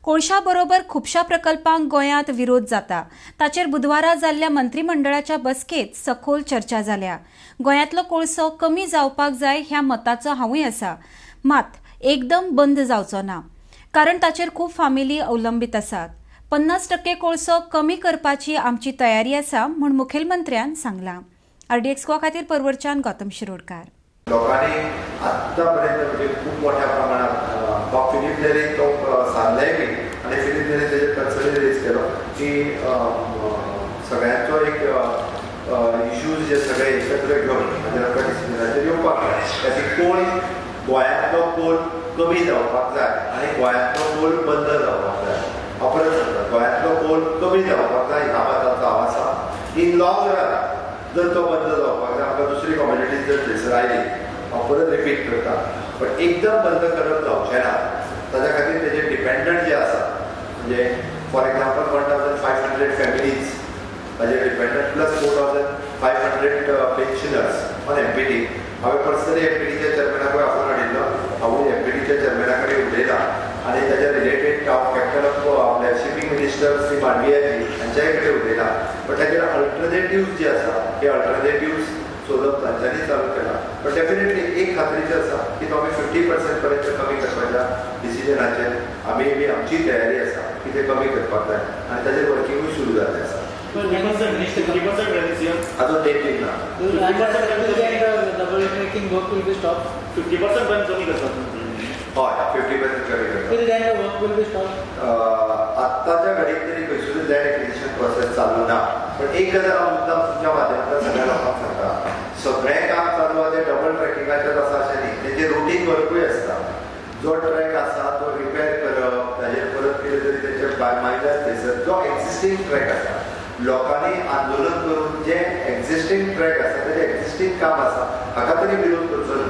कोळशा बरोबर खुबश्या प्रकल्पांक गोंयांत विरोध जाता. ताचेर बुधवारा जाल्ल्या मंत्रीमंडळाच्या बसकेत सखोल चर्चा जाल्या. गोंयांतलो कोळसो कमी जावपाक जाय ह्या मताचो हांवूय आसा. मात एकदम बंद जावचो ना, कारण ताचेर खूब फामिली अवलंबीत आसात. 50% कोळसो कमी करपाची आमची तयारी आसा म्हूण मुखेलमंत्र्यान सांगलां. आरडीएक्स गोवा खातीर परवरच्यान गौतम शिरोडकार. लोकांनी आत्तापर्यंत म्हणजे खूप मोठ्या प्रमाणात बाब फिलीप नेरी तो सांगलेय बी आनी फिलीप नेरी तेजेर कन्सर्न रेज केलो की सगळ्यांचो एक इश्यूज जे सगळे एकत्र घेवन हाजेर आमकां डिसिजनाचेर येवपाक जाय. त्या कोल, गोंयांतलो कोल कमी जावपाक जाय आनी गोंयांतलो कोल बंद जावपाक जाय. हांव परत सांगता, गोंयांतलो कोल कमी जावपाक जाय ह्या मताचो हांव आसा. इन लॉंग रन जर तो बंद जावपाक जाय, आमकां दुसरी कॉमोडिटीज जर थंयसर आयली, हांव परत रिपीट करता, बट एकदम बंद करप जावचें ना. ताच्या खातीर तेजे डिपेंडंट जे आसा, म्हणजे for example 1500 families ताजेर dependent plus 4500 pensioners on MPT. हांवें पर्सनली एमपीटीच्या चेअरमॅनाकूय आफोवन हाडिल्लो. हांवूय एमपीटीच्या चेअरमॅना कडेन उलयलां आनी ताच्या रिलेटेड हांव कॅप्टन ऑफ आपल्या शिपींग मिनिस्टर श्री मांडवियाजी हांच्याय कडेन उलयलां. बट ताचेर अल्टरनेटिव्स जे आसा, हे अल्टरनेटिव्स सोदप तांच्यांनी चालू केला. बट डेफिनेटली एक खात्रीचें आसा की तो आमी 50% पर्यंत कमी करपाच्या डिसिजनाचेर आमी बी आमची तयारी आसा की ते कमी करपाक जाय आनी ताजेर वर्किंगूय सुरू जाल्लें आसा. 50% CM. अजून डेट दिवंक ना. Double tracking work will be stopped. 50% पर्यंत कमी करतात. हय, 50% कमी करता. Till then the work will be stopped. आत्ताच्या घडीक तरी खंयसरूच लँड एक्विजिशन प्रोसेस चालू ना. पण एक गजाल हांव मुद्दाम तुमच्या माध्यमांतल्यान सगळ्या लोकांक सांगता, सगळें काम चालू आहा तें डबल ट्रॅकिंगाचेर आसा अशें न्ही. तेजें रुटीन वर्कूय आसता. जो ट्रॅक आसा तो रिपेर करप, ताजेर परत कितें तरी तेचे मायनस थंयसर जो एक्झिस्टींग ट्रॅक आसा, लोकांनी आंदोलन करून जे एक्झिस्टींग ट्रॅक आसा, तेजें एक्झिस्टींग काम आसा, हाका तरी विरोध करचो न्हू.